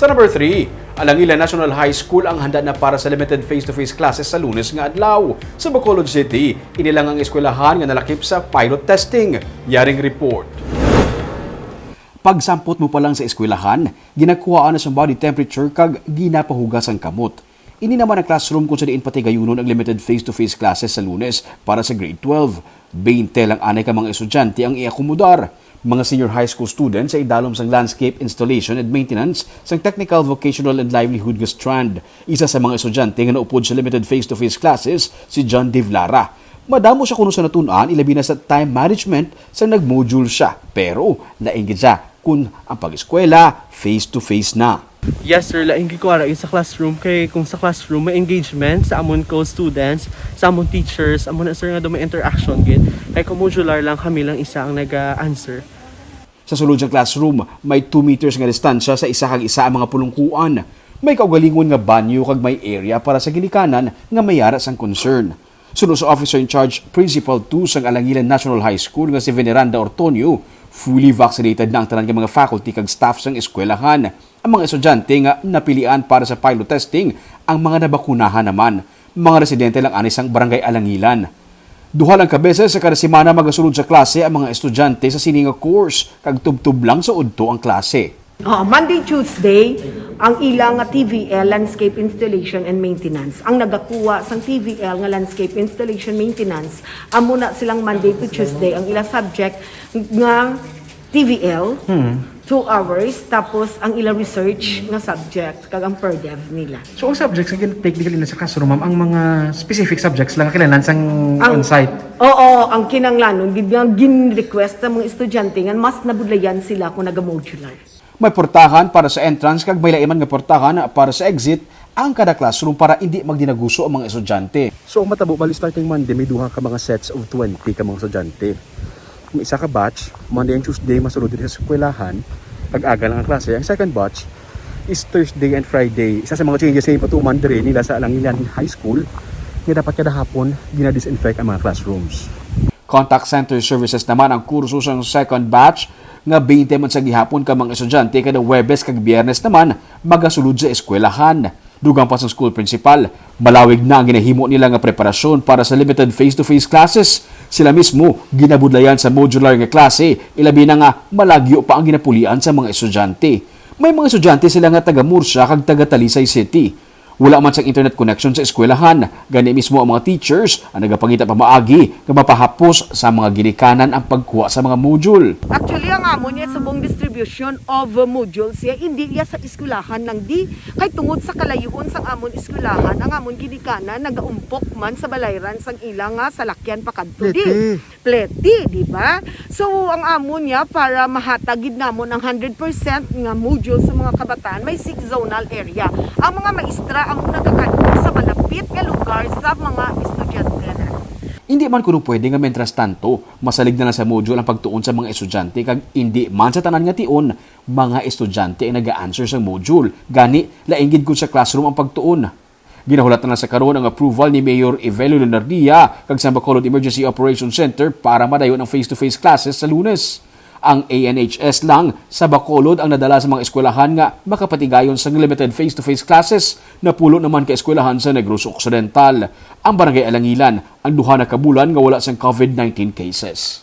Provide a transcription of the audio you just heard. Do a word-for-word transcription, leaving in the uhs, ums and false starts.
Sa number three, Alangilan National High School ang handa na para sa limited face-to-face classes sa Lunes nga adlaw. Sa Bacolod City, ini lang ang eskwelahan nga nalakip sa pilot testing. Yaring report. Pagsampot mo pa lang sa eskwelahan, ginakuhaan na sang body temperature kag ginapahugas ang kamot. Ini naman ang classroom kung sa diin patigayunon ang limited face-to-face classes sa Lunes para sa grade twelve. Twenty lang anay ka mga estudyante ang iakomodar. Mga senior high school students sa idalom sang landscape installation and maintenance sang Technical, Vocational, and Livelihood nga strand. Isa sa mga estudyante nga naupod sa limited face-to-face classes si John Dave Lara. Madamo siya kuno sa natun-an, ilabi na sa time management sang nag-module siya. Pero lain gid siya kung ang pag-eskwela face-to-face na. Yes, sir. Lain gid ko ara sa classroom, kay kung sa classroom may engagement sa amon ko students, sa amon teachers, amo na, sir, nga daw may interaction gid. Kay kung modular lang, kami lang isa ang nag-answer. Sa sulod sang classroom, may two meters nga distansya sa isa kag isa ang mga pulungkuan. May kaugalingon nga banyo kag may area para sa ginikanan nga may ara sang concern. Suno sa Officer in Charge Principal two sang Alangilan National High School nga si Veneranda Ortonio, fully vaccinated na ang tanan nga mga faculty kag staff sang eskwelahan. Ang mga estudyante nga napilian para sa pilot testing, ang mga nabakunahan naman. Mga residente lang anay sang Barangay Alangilan. Duha lang ka beses sa kada semana magasulod sa klase ang mga estudyante sa sini nga course, kag tubtob lang sa udto ang klase. Oh, Monday, Tuesday, ang ila nga T V L, Landscape Installation and Maintenance. Ang nagakuha sang T V L nga Landscape Installation Maintenance, amo na silang Monday to Tuesday ang ila subject nga T V L, Hmm. two hours, tapos ang ila research nga subject, kag ang per dev nila. So, ang subjects nga gin-take nila sa classroom, ma'am, ang mga specific subjects lang kinahanglan sang Ang on-site? Oo, ang kinahanglanon gid nga gin-request sa mga estudyante nga mas nabudlayan sila kung naga-modular. May portahan para sa entrance kag may lain man nga portahan para sa exit ang kada classroom para indi magdinaguso ang mga estudyante. So, ang matabo, bali, starting Monday, may duha ka mga sets of twenty ka mga estudyante. May isa ka batch, Monday and Tuesday, masulod diri sa eskwelahan, kag aga lang ang klase. Ang second batch is Thursday and Friday. Isa sa mga changes nga ipatuman diri nila sa Alangilan High School, nga dapat kada hapon gina-disinfect ang mga classrooms. Contact center services naman ang kurso sang second batch, nga twenty man sa gihapon ka mga estudyante, kada Huwebes kag Biyernes naman magasulod sa eskwelahan. Dugang pa sang school principal, malawig na ang ginahimo nila nga preparasyon para sa limited face-to-face classes. Sila mismo ginabudlayan sa modular nga klase, ilabi na nga malagyo pa ang ginapulian sa mga estudyante. May mga estudyante sila nga taga Murcia kag taga Talisay City. Wala man sang internet connection sa eskwelahan, gani mismo ang mga teachers ang nagapangita pamaagi nga mapahapos sa mga ginikanan ang pagkuha sa mga module. Actually, ang amon niya subong distribution of modules siya, hindi niya sa eskwelahan lang di, kay tungod sa kalayuon sang amon eskwelahan, ang amon ginikanan nagaumpok man sa balayran sang ila nga salakyan pakadto di. Pleti, di ba? So, ang amon niya, para mahatag gid namon ang hundred percent nga module sa mga kabataan, may six zonal area. Ang mga maestra ang nagakanto sa malapit nga lugar sa mga estudyante. Hindi man kuno pwede nga, mientras tanto, masalig na lang sa module ang pagtuon sa mga estudyante, kag hindi man sa tanan nga tion, mga estudyante ang nag-a-answer sa module. Gani, lain gid kung sa classroom ang pagtuon. Ginahulat na lang sa karon ang approval ni Mayor Evelio Leonardia kag sa Bacolod Emergency Operations Center para madayon ang face-to-face classes sa Lunes. Ang A N H S lang sa Bacolod ang nadala sa mga eskwelahan nga makapatigayon sang limited face-to-face classes. Napulo naman ka eskwelahan sa Negros Occidental. Ang Barangay Alangilan ang duha na ka bulan nga wala sang COVID nineteen cases.